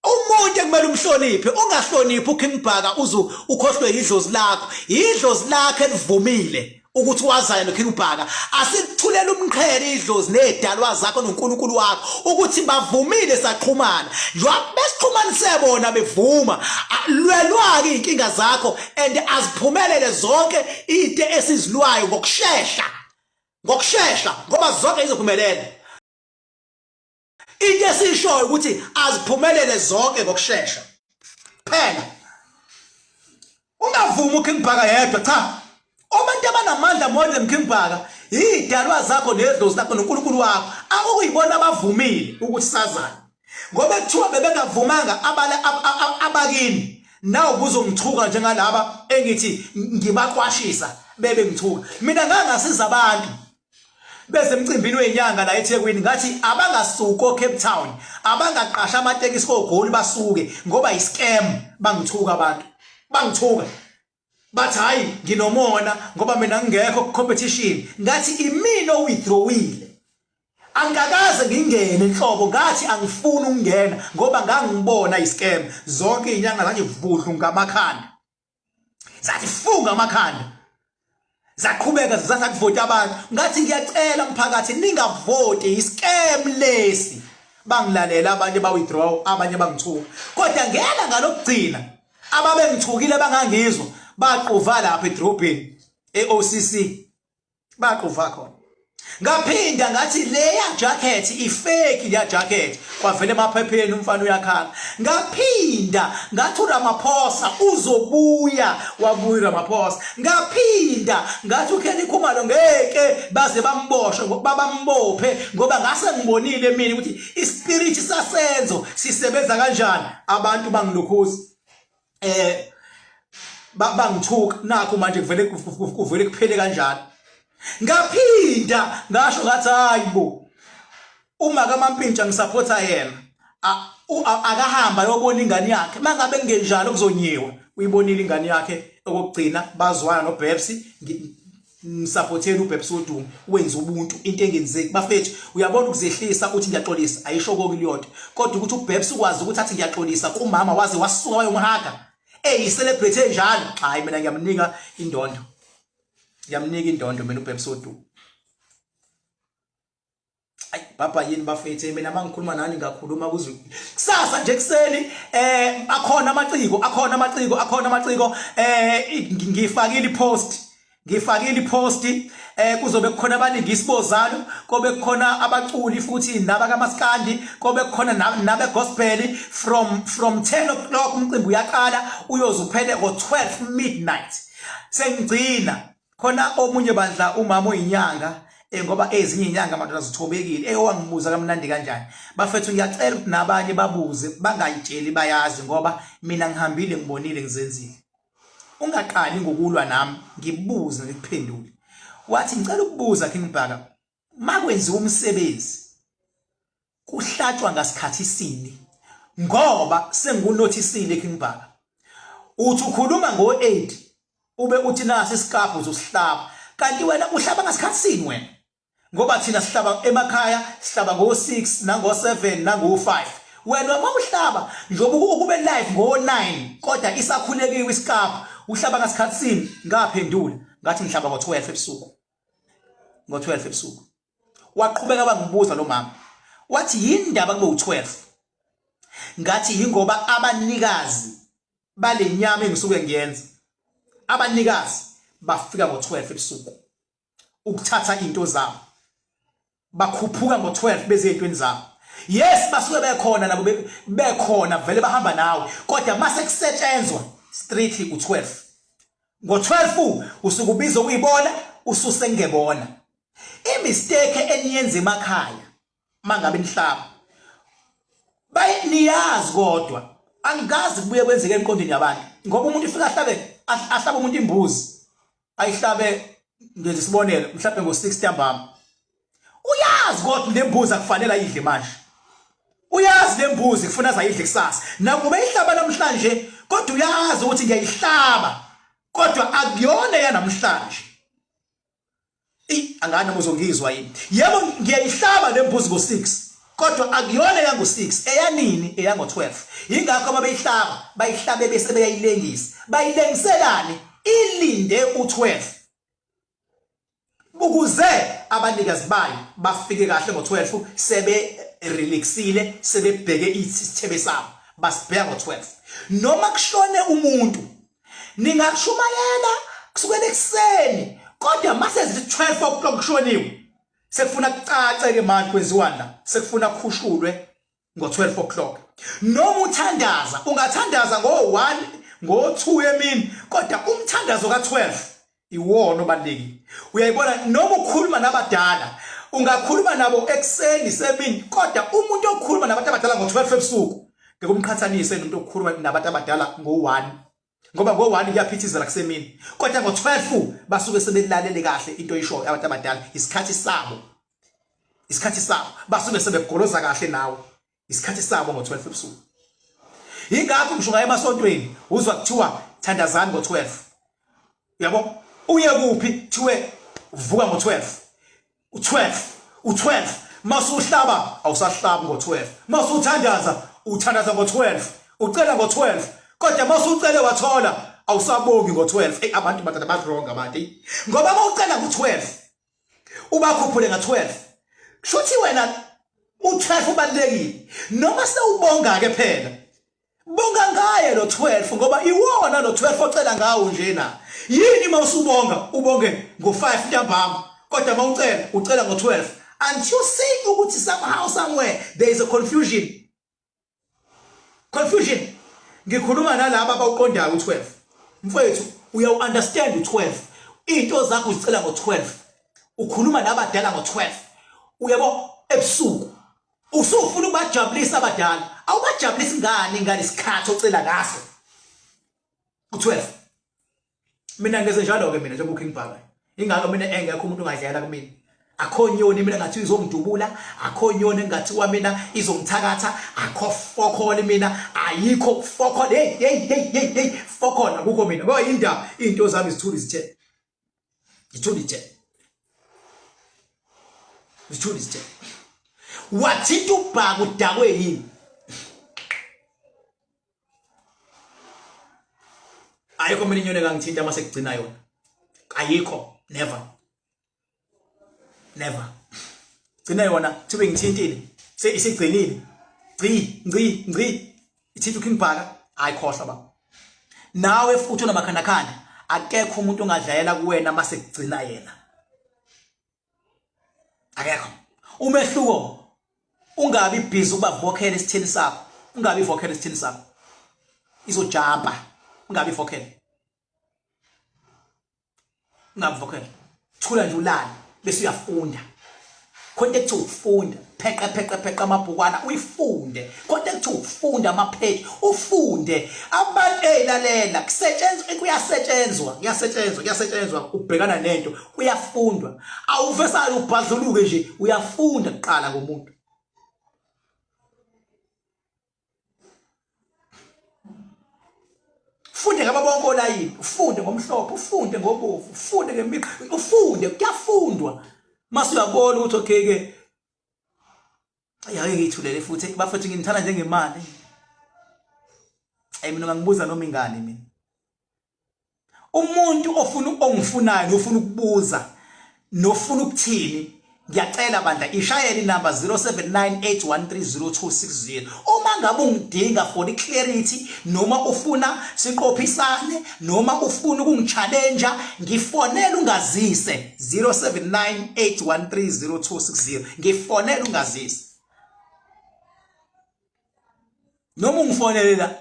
umuntu ekumele umhloniphe ungahloniphi uKing Bhaka uze ukhohlwe idlozi lakho idlozi lakho elivumile ukuthi wazane noKing Bhaka asithulela umqhele idlozi nezidalwa zakho noNkulunkulu wakho ukuthi bavumile saxhumana njengoba besixhumanise bona bevuma lwelwa-ke iy'nkinga zakho and aziphumelele zonke into esizilwayo ngokushesha ngokushesha ngoba zonke izophumelela Into esishoyo ukuthi aziphumelele zonke ngokushesha. Phela. Ungavumi uKing Bhaka yedwa cha. Abantu abanamandla more than King Bhaka idalwa zakho nedlozi lakho noNkulunkulu wakho akuyibona abavumile ukuthi sazane. Ngoba kuthiwa bebengavumanga abala abakini nawe ubuzongithuka njengalaba engithi ngibaqwashisa bebe ngithuka. Mina ngangasiza abantu beze emcimbini wenyanga la eThekwini ngathi abangasuki oCape Town abangaqasha amatekisi koGoli basuke ngoba iscam bangithuka abantu bangithuka Bathi hayi nginomona ngoba mina ngingekho ku competition. Ngathi imina owithdrawile. Angikakaze ngingene nhlobo ngathi angifuni ukungena ngoba ngangibona iscam. Zonke izinyanga zangivudlu ngamakhanda. Zathi funga amakhanda. Zaqhubeka zasakuvota abantu. Ngathi ngiyacela mphakathi ningavoti iscam lesi. Bangilalela abanye ba withdraw abanye bangithuka. Kodwa ngena ngalokugcina ababengithukile bangangizwa baquva lapha edrobheni eOCC baquva khona. Ngaphinda ngathi leya jacket ifake leya jacket kwavela emaphepheni umfana uyakhala. Ngaphinda ngathi uRamaphosa uzobuya wabuya uRamaphosa. Ngaphinda ngathi uKenny Khumalo ngeke baze bamboshwe ngoba bambophe ngoba ngase ngibonile mina ukuthi ispirit sasenzo sisebenza kanjani abantu bangilokhuza bangithuka nakho manje kuvele kuvele kuphele kanjalo. Ngaphinda ngasho ngathi hayibo uma kaMampintsha ngisupporta yena akahamba ayobona ingane yakhe mangabe kungenjalo kuzonyiwa. Uyibonile ingane yakhe okokugcina bazwana noBebs. Ngisupportela uBebs Wodumo wenza ubuntu into engenzeki bafethu. Uyabona ukuzehlisa uthi ngiyaxolisa ayisho konke leyonto, kodwa ukuthi uBebs ukwazi ukuthi athi ngiyaxolisa kumama waze wasuka wayomhaga eyi celebrate enjalo. Hayi mina ngiyamnika indondo, ngiyamnika indondo mina uBebs Wodumo. Ayi baba yini bafethu, mina mangikhuluma nani ngakhuluma kuze kusasa nje kuseni. Akhona amaciko, akhona amaciko, akhona amaciko. Ngifakile ipost, ngifakile ipost. Kuzobe kukhona abalingisi bozalo, kobe kukhona abaculi futhi naba kaMaskandi, kobe kukhona nabe gospel from 10 o'clock umcimbi uyaqala uyoze uphele ngo 12 midnight. Sengigcina khona omunye bandla umama oyinyanga ngoba ezinye inyanga madoda zithobekile ewangibuza kamnandi kanjani bafethu. Ngiyacela ukuthi nabanye babuze bangayitsheli bayazi ngoba mina ngihambile ngibonile ngizenzile. Ungaqali ngokulwa nami ngibuze ngikuphendule. Wathi ngicela ukubuza King Bhaka, makwenziwa umsebenzi kuhlatshwa ngasikhathi sini? Ngoba sengikunothisile King Bhaka uthi ukhuluma ngo8 ube uthi nasi isikabhu uzosihlaba, kanti wena uhlaba ngasikhathi sini wena? Ngoba thina sihlaba emakhaya sihlaba ngo6 nango7 nango5, wena uma uhlaba njengoba ukube live ngo9 kodwa isakhulekiwe isikabhu, uhlaba ngasikhathi sini? Ngaphendula ngathi ngihlaba ngo12 ebusuku, ngo12 ebusuku. Waqhubeka wangibuza lo mama wathi yini indaba kube u12? Ngathi yingoba abanikazi bale nyama engisuke ngiyenza, abanikazi bafika ngo12 ebusuku ukuthatha into zabo, bakhuphuka ngo12 beze ezintweni zabo. Yes, basuke bekhona nabo bekhona vele bahamba nawe, kodwa mase kusetshenzwa strictly u12. Ngo12 usuke ubiza ukuyibona ususengebona. Imistake eniyenza emakhaya mangabe nihlaba niyazi, kodwa angikazi kubuye kwenzeke emqondweni yabantu, ngoba umuntu ufika ahlabe ahlabe umuntu imbuzi ayihlabe ngenza isibonelo mhlawumbe ngo-6 ntambama, uyazi kodwa le mbuzi akufanele ayidle manje, uyazi le mbuzi kufuna azayidle kusasa, nakuba ihlaba namhlanje kodwa uyazi ukuthi ngiyayihlaba kodwa akuyona yanamhlanje. Angani noma uzongizwa yini? Yebo ngiyayihlaba le mbuzi ngo-6 kodwa akuyona eyango-6, eyanini? Eyango-12. Yingakho ababeyihlaba bayihlabe bese beyayilengisa. Bayilengiselani? Ilinde u-12 ukuze abanikazi bayo bafike kahle ngo-12 sebe relaxile sebebheke isithebe sabo basibheka ngo-12. Noma kushone umuntu ningashumayela kusukela ekuseni, kodwa mase zithi 12 o'clock kushoniwe sekufuna kucace ke manje kwenziwani la, sekufuna kukhushulwe ngo-12 o'clock. Noma uthandaza ungathandaza ngo-1 ngo-2 emini, kodwa umthandazo ka-12 iwona obalulekile. Uyayibona, noma ukhuluma nabadala ungakhuluma nabo ekuseni semini, kodwa umuntu okhuluma nabantu abadala ngo-12 ebusuku ngeke umqhathanise nomuntu okhuluma nabantu abadala ngo-1, ngoba ngo-1 kuyaphithizela kusemini, kodwa ngo-12 basuke sebelalele kahle into oyishoyo abantu abadala. Isikhathi sabo, isikhathi sabo basuke sebegoloza kahle nawe, isikhathi sabo ngo-12 ebusuku. Yingakho ngisho ngaye emasontweni uzwa kuthiwa thandazani ngo-12. Uyabo? Uye kuphi? Thiwe vuka ngo-12. U-12, u-12 masuhlaba awusahlabi ngo-12. Masuthandaza uthandaza ngo-12. Ucela ngo-12. Kodwa masucele wathola awusabongi ngo-12. Ey abantu madoda ba wrong abantu. Ngoba mawucela ngo-12 ubakhuphule nga-12. Kushuthi wena u-12 ubalulekile. Noma sewubonga ke phela Bonga ngaye lo 12 ngoba iwona lo 12 ocela ngawo njena. Yini uma usubonga ubonge ngo5 ntambama kodwa uma ucela ucela ngo12. Until you see ukuthi somehow somewhere there is a confusion. Confusion. Ngikhuluma nalaba abawuqondayo u12. Mfowethu uyawu understand u12. Into zakho uzicela ngo12. Ukhuluma nabadala ngo12. Uyabo ebusuku Usufuna ukubajabulisa abadala. Awubajabulisi ngani ngalesikhathi ocela ngaso? U12. Mina ngeze njalo ke mina njengoba uKing Bhaka. Ingakho mina engekho umuntu ongadlela kumina. Akho nyoni mina ngathi izongidubula, akho nyoni engathiwa mina izongithakatha, akho fokholi mina, ayikho fokholi. Hey hey hey hey hey fokholi akukho mina. Ngoba indaba into zami zithuli zithe. Zithuli zithe. Zithuli zithe. Wathinta ubhaka udakwe yini? Ayikho mina inyoni engangithinta mase kugcina yona. Ayikho, never. Never. Gcina yona thiwe ngithintile. Se isigcinile. Ngci, ngci, ngci. Ithinta uKing Bhaka, hayi khohlwa baba. Nawe futhi onamakhandakhanda akekho umuntu ongadlalela kuwena mase kugcina yena. Akekho. Umehluko ungabi busy ukuba vocal esitheni sakho. Ungabi vocal esitheni sakho. Izojumpa. Ungabi vocal. Ungavukhela. Thula nje ulale bese uyafunda. Khonto ekuthiwa ukufunda, pheqe pheqe pheqe amabhukwana uyifunde. Khonto ekuthiwa ukufunda amapheji, ufunde. Abantu eyilalela kusetshenzwa kuyasetshenzwa, kuyasetshenzwa, kuyasetshenzwa ubhekana nento, kuyafundwa. Awuvesane ubhadluluke nje, uyafunda kuqala ngomuntu. Ufunde ngabo bonke olayini, ufunde ngomhlophe, ufunde ngobovu, ufunde ngemigqa, ufunde, kuyafundwa. Mase uyabona ukuthi okay ke ayake ngiyithulele futhi bafethu nginithanda njengemali. Ayi mina ungangibuza noma ingane mina. Umuntu ofuna ongifunayo nofuna ukubuza nofuna ukuthini ngiyacela bandla ishayele inamba 0798130260 uma ngabe ungidinga for i-clarity noma ufuna siqophisane noma ufuna ukungi-challenge ngifonele ungazise 0798130260 ngifonele ungazise noma ungifonele la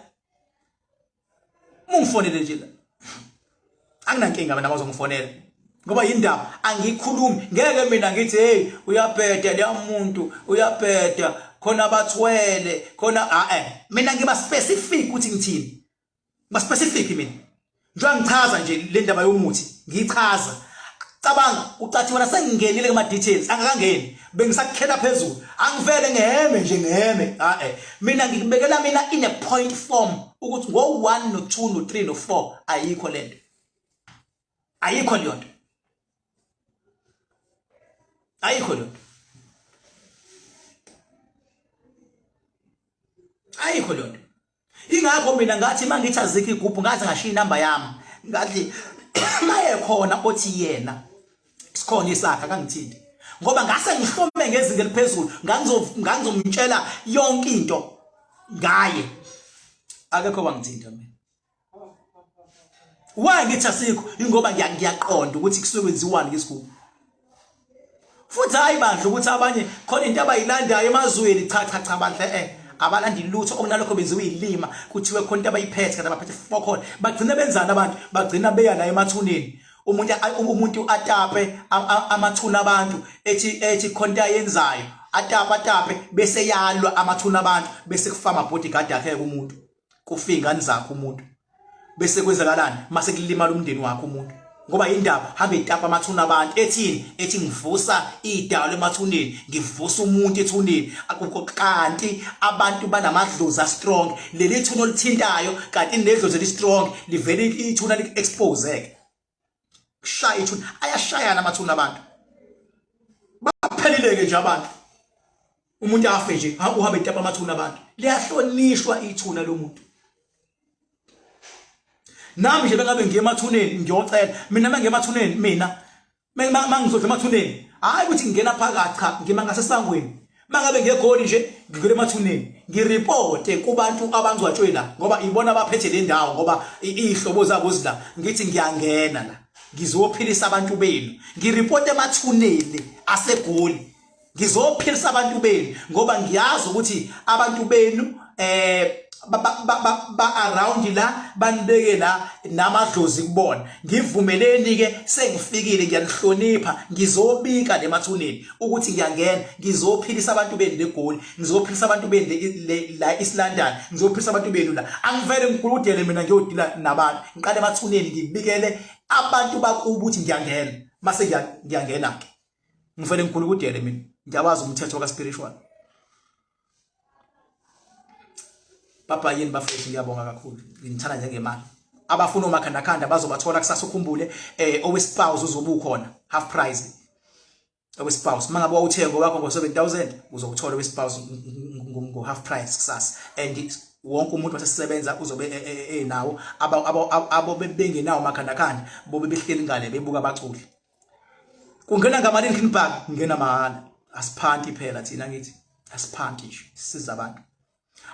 Uma ungifonele nje la. Anginankinga mina bazongifonela. Ngoba yindaba angikhulumi ngeke mina ngithi hey uyabheda leya muntu uyabheda khona abathwele khona a eh mina ngiba specific ukuthi ngithini. Ngiba specific mina. Njengoba ngichaza nje le ndaba yomuthi ngiyichaza cabanga ucathi wena sengingenile kuma details angakangeni bengisakukhela phezulu angivele ngiheme nje ngiheme a eh mina ngikubekela mina in a point form ukuthi ngo 1 no 2 no 3 no 4 ayikho lento ayikho leyo nto ayikho leyo nto ayikho leyo nto Ingakho mina ngathi mangithi azikho igubhu ngaze ngashiya inamba yami. Ngathi maye khona othi yena sikhona isakhe akangithinte. Ngoba ngase ngihlome ngezinga eliphezulu ngangizomtshela yonke into ngaye. Akekho wangithinta mina. Why ngithi asikho? Ingoba ngiyaqonda ukuthi kusuke kwenziwani ngesigubhu. Futhi hayi bandla ukuthi abanye khona into abayilandayo emazweni cha cha cha bandla eh abalandi lutho okunalokho benziwa izilima kuthiwe khona into abayiphethe kanti abaphethe fokhona bagcina benzani abantu bagcina beya la emathuneni umuntu umuntu atape amathuna abantu ethi ethi khona into ayenzayo atape atape bese yalwa amathuna abantu bese kufa ama bodyguard akhe umuntu kufa ingane zakhe umuntu bese kwenzakalani mase kulimala umndeni wakhe umuntu ngoba indaba hambe itapa amathuna abantu ethini ethi ngivusa idalo emathuneni ngivusa umuntu ethuneni akukho kanti abantu banamadlozi a strong leli thuna olithintayo kanti nedlozi eli strong livele ithuna li expose ke. Shaya ithuna, ayashayana amathuna abantu. Baphelile ke nje abantu. Umuntu afe nje, uhambe etapa amathuna abantu. Liyahlonishwa ithuna lomuntu. Nami nje bengabe ngiye emathuneni ngiyocela, mina mangiye emathuneni mina mangizodla emathuneni, hayi ukuthi ngingena phakathi cha, ngima ngasesangweni. Mangabe ngegoli nje ngingena emathuneni, ngiripote kubantu abangcwatshwe la ngoba ibona abaphethe le ndawo ngoba izihlobo zabo zila, ngithi ngiyangena la ngizophilisa abantu benu, ngiripote emathuneni aseGoli. Ngizophilisa abantu benu ngoba ngiyazi ukuthi abantu benu eh ba ba ba around la banibeke la namadlozi kubona. Ngivumeleni ke sengifikile, ngiyanihlonipha, ngizobika lemathuneni ukuthi ngiyangena, ngizophilisa abantu benu leGoli, ngizophilisa abantu benu la East London, ngizophilisa abantu benu la. Angivele ngiguludele mina ngiyodila nabantu, ngiqale emathuneni ngibikele abantu bakubo ukuthi ngiyangena, mase ngiyangena ke. Ngivele ngigulukudele mina, ngiyawazi umthetho ka spiritual. Baba yini bafethu, ngiyabonga kakhulu, nginithanda njengemali. Abafuna omakhandakhanda bazobathola kusasa, ukhumbule eh owespouse uzobe ukhona half price. Owespouse mangabe wawuthenga wakho ngo 7000 uzokuthola owespouse ngo half price kusasa, and wonke umuntu wasesebenza uzobe enawo. Abo bebengenawo makhandakhanda bobe behleli ngale bebuka abaculi. Kungena ngamalini Green Park? Ngena mahhala. Asiphanti phela thina, ngithi asiphanti nje, siza abantu.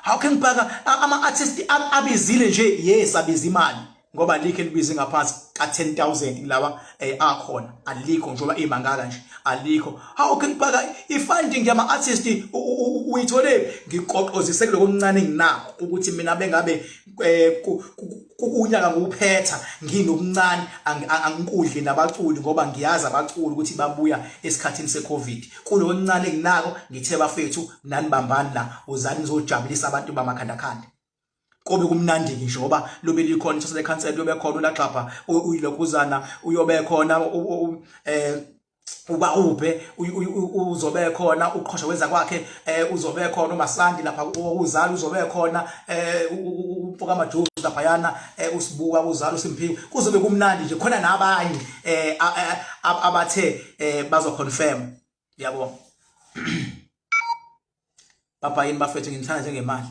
How can Park ama artist abizile nje? Yes, abiza imali ngoba alikho elibize ngaphansi ka 10000 lawa akhona, alikho njengoba imangaka nje alikho. How can Park i-funding yama artist uyithole? Ngiqoqozise kuloko okuncane enginakho ukuthi mina bengabe kunyaka nguphetha nginokuncane, angikudli nabaculi ngoba ngiyazi abaculi ukuthi babuya esikhathini seCovid. Kulo ncane enginako ngithe bafethu nani bambani la, uzani nizojabulisa abantu bamakhandakhanda. Kobe kumnandi nje ngoba lobe likhona ithwasa lekhansela, uyobe khona ulaxapha uyilokhuzana, uyobe khona uba uphe uzobe khona uqhosha wenza kwakhe, uzobe khona uMasandi lapha uzalo, uzobe khona umfoka majuzu lapha yana, usibuka uzalo uSimphiwe. Kuzobe kumnandi nje, khona nabanye abathe bazo confirm yabo. Baba yini bafethu, nginithanda njengemali.